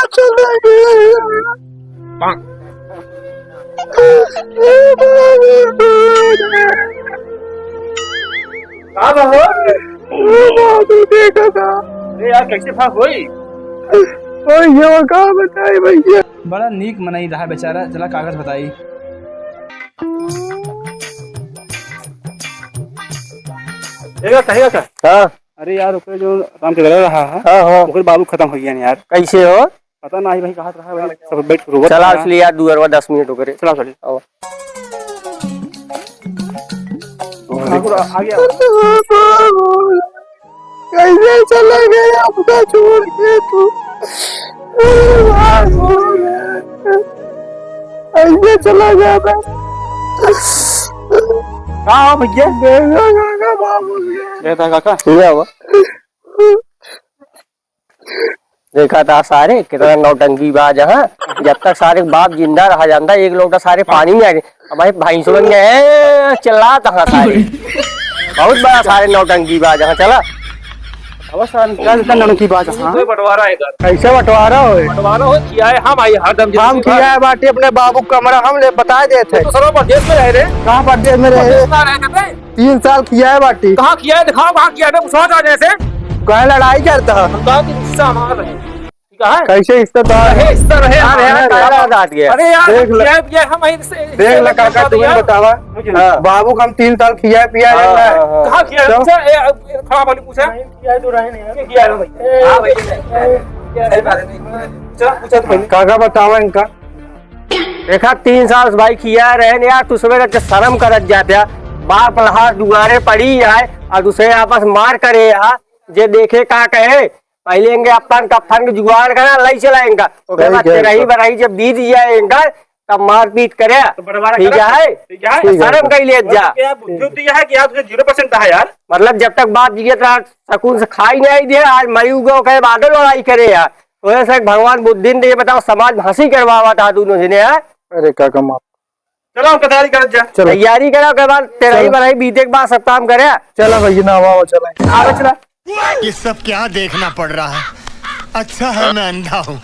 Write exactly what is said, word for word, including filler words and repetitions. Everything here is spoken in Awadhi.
चला गया। का बा हो? ओ बाबू, देखा था। अरे यार, कैसे फांस होई? ओए, ये का बताई भैया? बड़ा नीक मनई रहा बेचारा, चला कागज बताई। देखा, कहेगा का? हाँ। अरे यार, ओकरे जो राम के गला रहा है, हाँ, हाँ। ओकरे बाबू खत्म हो गया यार। कैसे हो? पता नाही भाई, कहाँ रहा भाई, सब बैठ के रोवत चला, रहा। इसलिए यार, दुअरवा दस मिनट हो गए। चला, चल। आओ। ठाकुर आ, आ गया। कैसे चला गया हमका छोड़ के तू? कैसे चला गया मैं? का हो भैया? देखा काका, बाबू गया। देखा काका। सुना हुआ? देखा था सारे, कितना नौटंकी बाज, हाँ। जब तक सारे बाप जिंदा रहा जानता, एक लोटा सारे पानी में आ गए। अब भाई, भैंसुरन ने, ए, चिल्लात हाँ सारे। बहुत बड़ा सारे नौटंकी बाज, हाँ, चला। अब सारे क्या इतना नौटंकी बाज, हाँ। कोई बंटवारा है इधर। कैसे बंटवारा हो? बंटवारा हो, खियाए हम आई हरदम जिंदगी हम भर। खियाए बाटी अपने बाबू कमरा, हम ले बताए देते। तो सारा परदेश में रह रहे। कहाँ परदेश में रहे? परदेश में रह रहे। तीन साल खियाए बाटी। कहाँ खियाए? दिखाओ, कहाँ खियाए? पूछो तो जैसे। कहे लड़ाई करता है। हम कहा कि हिस्सा हमारा है। ठीक है? कैसे हिस्सा तो रहे, हिस्सा रहे, हाँ, हमारा रहे, है। काला दांत गया। अरे यार, देख ले। खियाए पियाए हम यहीं से, देख ले काका, तू ही बतावा। हाँ। बाबू को हम तीन साल खियाए पियाए हाँ, रहे हैं। हाँ, हाँ। कहाँ खियाए? तो? अच्छा, ए, ए, खड़ा वाली पूछा। नहीं, खियाए तो रहे नहीं यार। क्या खियाए भाई? हाँ भाई, खियाए। पूछा, पूछा तो पहले। काका बतावा इनका। देखा, तीन साल से भाई खिया रहे ने यार, तू सबे के शर्म करत जात यार। बाप लहार दुआरे पड़ी है और दूसरे आपस मार करे यार, जे देखे का कहे। पहले इनके अपन कफन के जुगाड़ करा, लई चला इनका। ओकरे सही बाद कहे। तेरही बरही जब बीत जाए इनका, तब मारपीट करे। तो बंटवारा ठीक करा। है? ठीक है। शर्म कई लेत जा। क्या बुद्धि होती है कि यार तुझे ज़ीरो परसेंट है यार। मतलब जब तक बाप जियत रहा, सुकून से खाई नहीं दे, आज मरी गो कहे बादल लड़ाई करे यार। तो ऐसे भगवान बुद्धि ने, ये बताओ, समाज में हंसी करवावा था दोनों जने, हैं? अरे काका माफ। चलो, हम तैयारी करत जा। चलो। तैयारी करा, ओकर बाद तेरही चलो। बरही बीते के बाद सब काम करे। चला भैया, ना आवा, चला। आवा, चला। ये सब क्या देखना पड़ रहा है? अच्छा है मैं अंधा हूँ।